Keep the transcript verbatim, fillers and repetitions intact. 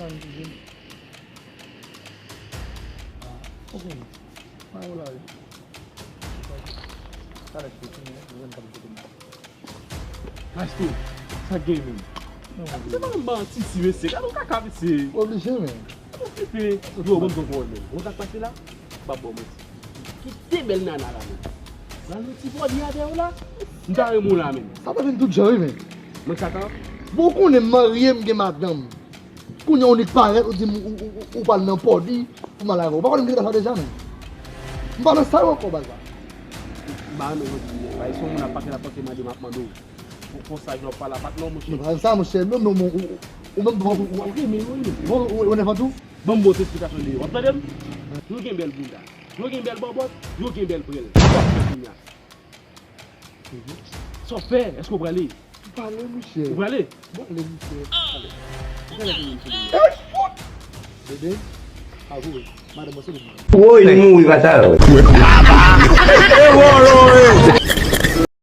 Ok. Mwen wè la, wi. Talè, se fini, wi. Mwen pa di kote m. Maestro, sa k gen menm? Non, se pa menm ban titi, mesye. Gade yon kaka, mesye. Oblije, men. Okipe. Yo, bon, bon, bon, men. Bon, sa k pase la? M p ap ba w manti. Kite bèl nana la, men. Pral yon ti bòdi avè w la. M ta renmen w la, men. Sa pa vin tout jan, wi, men. Mwen, kaka. Bon, ou konnen m marye, m gen madanm. Kounye a ou nik parèt, ou di m ou, ou, ou, ou pral nan pòdi pou m al avè w. Ou pa konnen m te ta sa deja, men. M pa nan sa yo ankò, baz la. M pa renmen jodi a. Bay, si yon moun ap pase, l ap pase mande, m ap mande w. Pou, pou sa, jan w pale a patnè w, monchè. Non, pa sa, monchè. Non, non, non, ou, ou, ou menm, ou, ou, ou, ou, ou, ou nèvan tou? Ban m bon ti esplikasyon de yo. W ap tande m? Yo gen bèl bounda. Yo gen bèl bòbòt. Yo gen bèl prèl. Sa w ap fè kounye a? Sa w ap fè? Èske w prale? Pale, monchè. Ou prale? Pale, monchè. Pale. Ou prale pou moun fini. Bebe, avwe, madanm mwen se li. Woy, li mouri, fatal.